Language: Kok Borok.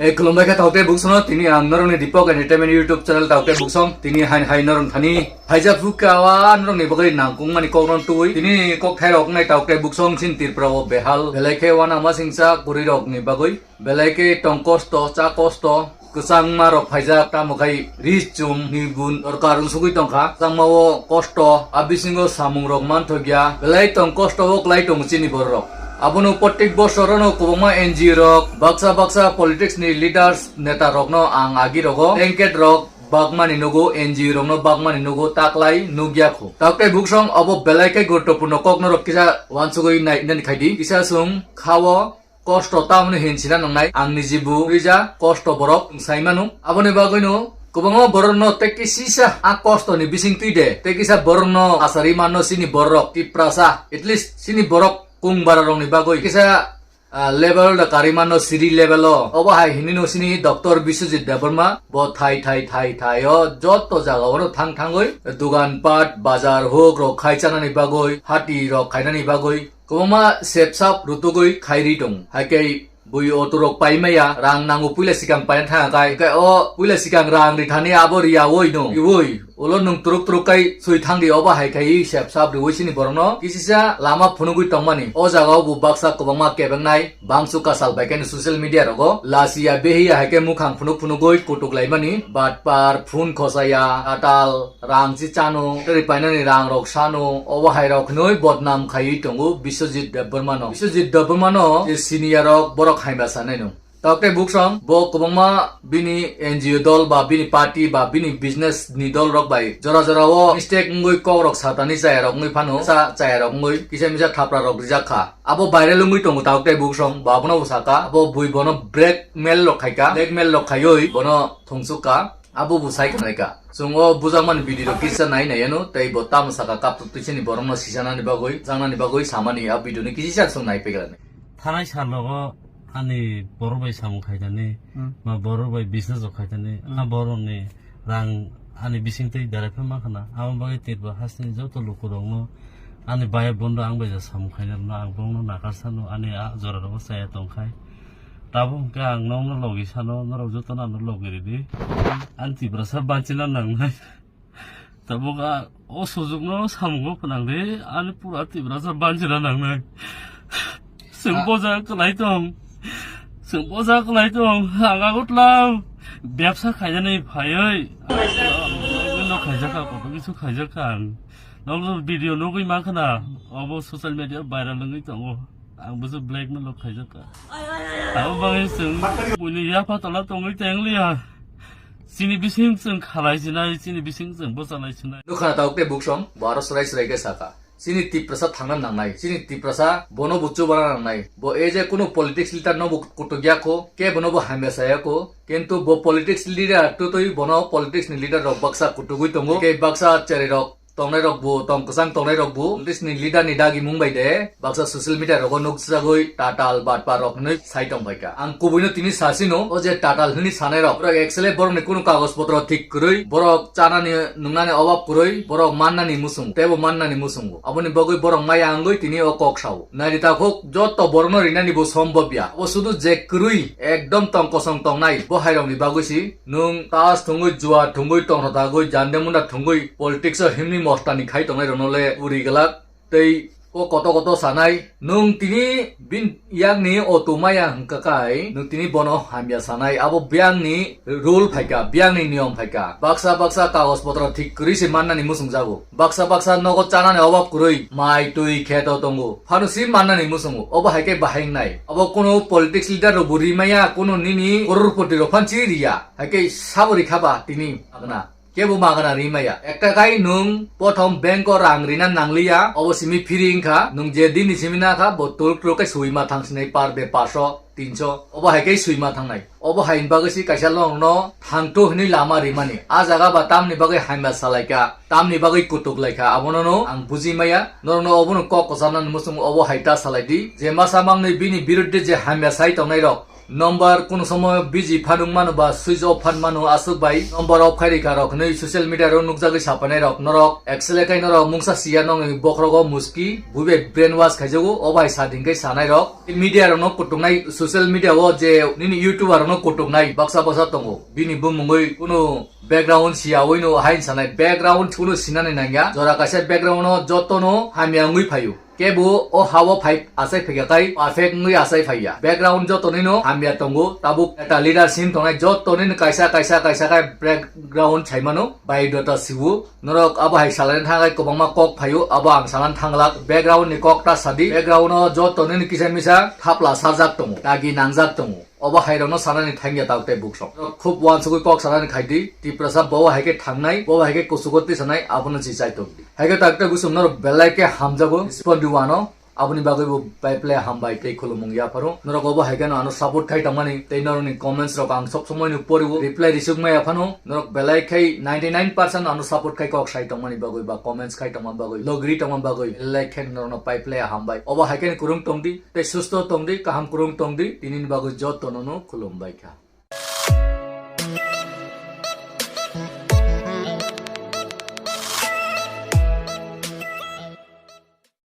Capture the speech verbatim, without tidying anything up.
Ei, khulumbai kha taukte buksongno, tini ang norokni Deepak Entertainment YouTube channel taukte buksong, tini hain hai norok thani phaijak phukha wa norokni bagwi nangkukmani kokno twi, tini kokthai rok wngnai taukte buksong sin Tripura o behal, belai khe wana masingcha kwrwi rokni bagwi, belai khe tong kosto, cha kosto, kwchangma rok phaijak, tamo khai ri chum ni bun dorkar wng sugwi tongkha, kwchangma o kosto, a bisingo samung rok manthokya, belai tong kosto o klai tongo chini borok rok. Abono protek bosorono kwbangma N G O rok, baksa baksa politics ni leaders, neta rokno ang agi rogo, blanket rok bakmani nugo, N G O rokno bakmani nugo, taklai nukya khu. Taukte buksong obo belai khe guruttopurno kokno rok kisa wansugwi nai, nani khaidi. Kisa sung khao kosto tamni hinsina nangnai, ang nijibu rija kosto borok wng sai manu. Aboni bagwino kwbangma borokno tei kisisa a kostoni bising twi de, tei kisa borokno asari manno chini borok Tiprasa, at least chini borok kung bara rokni bagwi kisa, ah, level da kari mano siri level o. Obo hai hinwi no sini Doctor Biswajit Debbarma bo thai, thai, thai, thai o joto jaga o no thang thangwi dugan pat, bazar hok rok khai chanani bagwi, hati rok khainani bagwi kwbangma sep sap rutugwi khairi tong. Hai khe bui auto rok pai maya, rang nango puila sikang paina thang kai. Khe o puila sikang rang ri thani abo riya oi no. Iwi. Ulo nwng turuk turuk kai sui thangdi, obo hai khai sep sap riwi sini borokno kisisa lama phunugwi tongmani. O jaga o bo baksa kwbangma kebengnai bangsu kasal bai khe social media rogo lasiya behiya hai khe mukhang phunuk phunugwi kutuk laimani. Batpar, phun khosaya, atal, rang si chano, tei painani rang rok sano, obo hai rok hinwi bodnam khaiwi tongo Biswajit Debbarma no. Biswajit Debbarma no je senior rok borok haima sanai no. Tok tei buksong bo kwbangma bini N G O dol ba bini party ba bini business ni dol rok bai jora jora o mistake wngwi kok rok satani chaya rok wngwi phano sa chaya rok wngwi kisa misa thapra rok rijak kha. Abo viral wngwi tongo tok tei buksong bo abono bo saka abo bui bono blackmail rok khaika, blackmail rok khaiwi bono thungsuk ka, abo bo sai khnai ka. Chwng o bujakmani video rok kisa nai nai ano tei bo tamo saka kaptuk twisani borokno sisanani bagwi, jangnani bagwi samani a video ni kisa chwng nai peglani. Thanai salogo ani borok bai samung khaitani, Hmm. ma borok bai business rok khaitani, Hmm. a borok ni rang ani bising twi direct ma khana. Amo bagwi Tripura hasteni joto luku rokno ani bai bondo ang bai ja samung khaina rwno ang borokno nakar sano ani a jora rogo chaya tongkhai. Tabuk hwnkhe ang nokno logi sano, norok jotono ano logi ridi. Ani Tiprasa banchina nangnai. Tabuk a, o sujukno samungo phnang de, ani pura Tiprasa banchina nangnai. Chwng Ah. boja kwlai tong. Chwng boja kwlai tong. Ang Agartala bebsa khainani phaiwi. Ang no khaijakha, koto kisu khaijakha ang. Nokno video nugwi mankha na, obo social media viral wngwi tongo. Ang busu blackmail rok khaijakha. Abo bagwi chwng buini yapha tola tongwi teng liya. Chini bising chwng khalai sinai, chini bising chwng bwchalai sinai. Nukha na tabuk tei buksong, bo aro swrai swrai khe saka. Chini Tiprasa thangna nangnai. Chini Tiprasa bono bo chubana nangnai. Bo e je kunu politics leader no bo kutuk ya kho, ke bono bo hamya saya kho. Kintu bo politics leader tutui bono politics ni leader rok baksa kutugwi tongo. Ke baksa cheri rok tongnai rok bo, tong kwchang tongnai rok bo, police ni leader ni dagi mung bai de, baksa social media rogo nukjagwi tatal batpar rok hinwi sai tong phaikha. Ang kubui no tini sasino, o je tatal hinwi sanai rok, borok actually borok ni kunu kagoj potro thik kwrwi, borok chanani nungnani obab kwrwi, borok mannani muchungo, tebo mannani muchungo. Aboni bagwi borok maya wngwi tini o kok sao. Naidi takhuk joto borokno rinani bo sombobya. Abo sudu je kwrwi ekdom tong kosong tongnai bo hairokni bagwi si. Nwng tas thwngwi, jua thwngwi, tongthotagwi, jande munda thwngwi, politics o himni mostani khai tongnai rokno le uri glak. Tei o koto koto sanai, nwng tini bin yakni o tumaya hwnkha kai, nwng tini bono hamya sanai, abo biyangni rule phaikha, biyangni niyom phaikha. Baksa baksa kagoj potro thik kwrwi se mannani muchungjago. Baksa baksa nogo chanani obab kwrwi, mai twi kheto tongo. Phano si mannani muchungo. Obo hai khe bahai wngnai. Obo kunu politics leader rok bo rimaya, kunu nini crorepoti rok phan si riya. Hai khe sabo rikha ba tini magna. Kebo magna rimaya. Ekta khai nwng prothom bank o rang rina nangliya. Obo simi free wngkha. Nwng je din ni simi nakha, bo tuluk tuluk khe sui ma thang sinai per day paso. Tinso, obo hai khe sui ma thangnai. Obo hai ni bagwi si kaisa norokno thangthu hwnwi lama rimani. A jaga ba tamni bagwi hamya salaikha, tamni bagwi kutuk laikha, abono no ang buji maya. Norokno obono kok kwcharnani muchungo obo hai ta salai di. Je masa mangni bini biruddhe je hamya sai tongnai rok, Number kuno somoy busy phanung mano ba switch off phan mano aswk bai number off khai rika rok hinwi social media ro nukjagwi sapanai rok norok excel kai norok mungsa siya nongni bokhrogo muski buibai brain wash khaijago o bai sa dingkai sanai rok media rok no kutuknai social media o je nini youtuber rok no kutuknai baksa baksa tongo bini bumungwi kuno background siya oino hain sanai background kuno sinani nangya jora kaisa background no joto no hamya wngwi phaio. Kebo o hao phai asai phaikha kai perfect wngwi asai phaiya. Background jotonino hamya tongo. Tabuk eta leader sin tongnai jotonino kaisa kaisa kaisa kai background saimano biodata siwo. Norok abo hai salani thangai kwbangma kok phaio abo ang salani thanglak. Background ni kok ta sadi. Background o jotonino kisa misa thapla sajak tongo. Dagi nangjak tongo. Obo hairokno sanani thangya tabuk tei buksong. Khub uansugwi kok sanani khaidi, Tiprasa bo hai khe thangnai, bo hai khe kuchugo tisanai, abono si chai tongdi. Hai khe tabuk tei buksong norok belai khe hamjago, Sipon Diwano, aboni bagwi bo pai phle hambai tei khulumung yapharo. Norok obo hai kheno ano support khai tongmani, tei norokni comments rok ang sob somoi no poriwo, reply risuk maya phano, norok belai khai ninety nine percent ano support khai kok sai tongmani bagwi ba comments khai tongma bagwi, logri tongma bagwi, belai khe norokno pai phle hambai. Obo hai kheno kwrwng tongdi, tei susto tongdi, kaham kwrwng tongdi, tinini bagwi jotono no khulumbai kha.